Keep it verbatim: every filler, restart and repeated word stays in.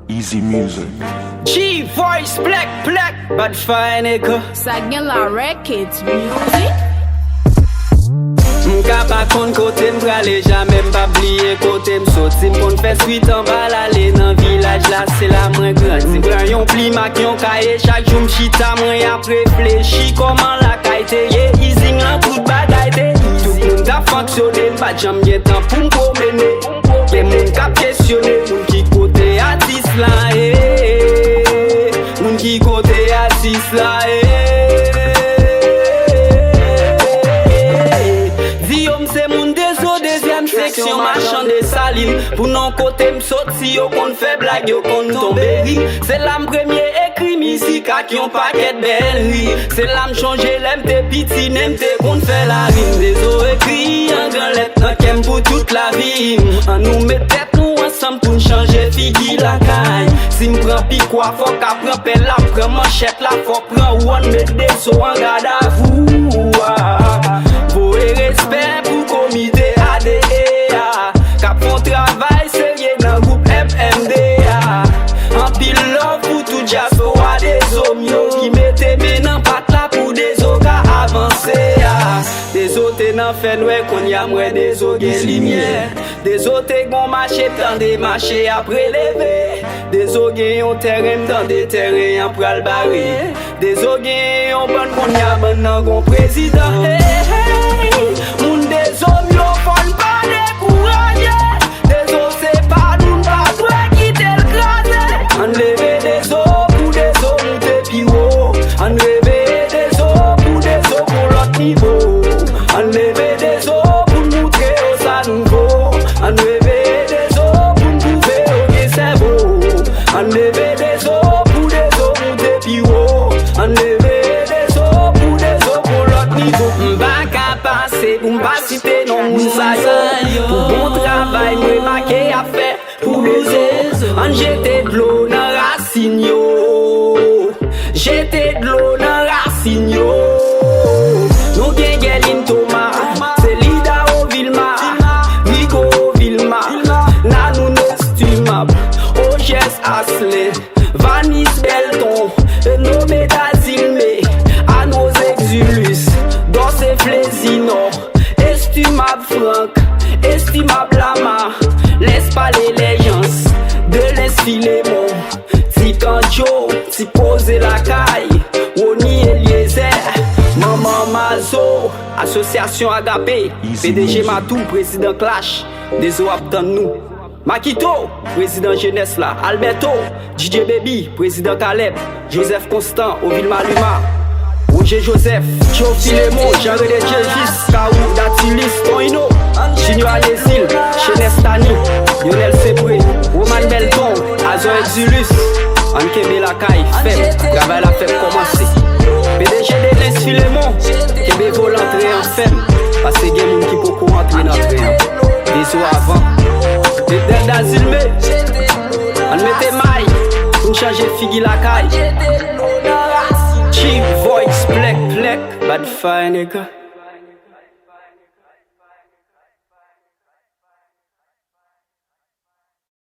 Easy Music. G-Voice, plèk, plèk, Bad Fire, nigga. Sa gen la Records Music. M ka pa konn kote m prale, jamè m p ap bliye kote m soti. M konn fè swit anba lale nan vilaj la, se la mwen grandi. M pran yon plim ak yon kaye, chak jou m chita, mwen ap reflechi kòman lakay te ye. Izin lan tout bagay te izi. Tout moun t ap fonksyone, m pa t janm gen tan pou m pwomene. Gen moun k ap kesyone, moun ki kote atis la ye? Moun ki kote atis la ye? Di yo m se moun Dezo, dezyèm seksyon, Machan Desalin. Pou non kote m soti, yo konn fè blag, yo konn tonbe ri. Se la m premye ekri mizik ak yon pakèt bèl ri. Se la m chonje lè m te piti, nen m te konn fè larim. Dezo ekri an gran lèt nan kè m pou tout lavi m. Annou met tèt nou ansanm pou n chanje figi lakay. Si m pran pikwa, fòk a pran pèl la, m pran manchèt la, fòk pran wòn, met Dezo an gadavou a. Voye respè pou komite A D E a, k ap fè yon travay serye nan gwoup M M D a. Anpil love pou tout dyaspora Dezo m yo ki mete men nan pat la pou Dezo ka avanse a. Dezo te nan fènwè, kounye a m wè Dezo gen limyè. Dezo te gon mache, m tande mache ap releve. Dezo gen yon tèren, m tande tèren an pral bare. Dezo gen yon bann, kounye a bann nan gon prezidan. Hey, hey, moun Dezo m yo, fò n pa dekouraje. Dezo se pa nou, n pa dwe kite l kraze. Ann leve Dezo pou Dezo moute pi wo. Ann reveye Dezo pou Dezo pran lòt nivo. Ann leve Dezo pou n moutre yo sa nou vo. Ann reveye Dezo pou n pwouve yo gen sèvo. Ann leve Dezo pou Dezo moute pi wo. Ann leve Dezo pou Dezo pran lòt nivo. M pa ka pase pou m pa site non moun sa yo. Pou bon travay m remake y ap fè pou Dezo. Ann jete dlo nan rasin yo. Jete dlo nan rasin yo. Nou gen Guerline Thomas, se lida Ovilma, Rigo Ovilma, Nanou Nestimab, Ojès Aslè, Vanis Belton, Enome Dazilme, Anose Exulus, Dòse Flezinò, Estimab Frank, Estimab Lama, Lès Pale Lèjans, Delens Filemon, Ti Kandjo, Ti Poze Lakay, Rony Eliezer, Manman Mazo, Asosyasyon Agape, P D G Matou, Prezidan Clash, Dezo ap tann nou. Makito, prezidan jenès la, Alberto, D J Baby, prezidan Caleb, Joseph Constant, Ovilma Luma, Roger Joseph, Joe Filemon, Jean René Jervis, Kaou, Datilis, Tonino, Junior Anésil, Chenès Tani, Lionel Sepré, Roman Belton, Azor Exulus, ann kenbe lakay, fèm, travay la fèk kòmanse. P D G Delens Filemon, kenbe volan tren an fèm, paske gen moun ki poko antre nan tren an. Dezo avan. Edel Dazilme. Ann mete may pou n chanje figi lakay. Chief Voice, plèk, plèk, Bad Fire, nigga.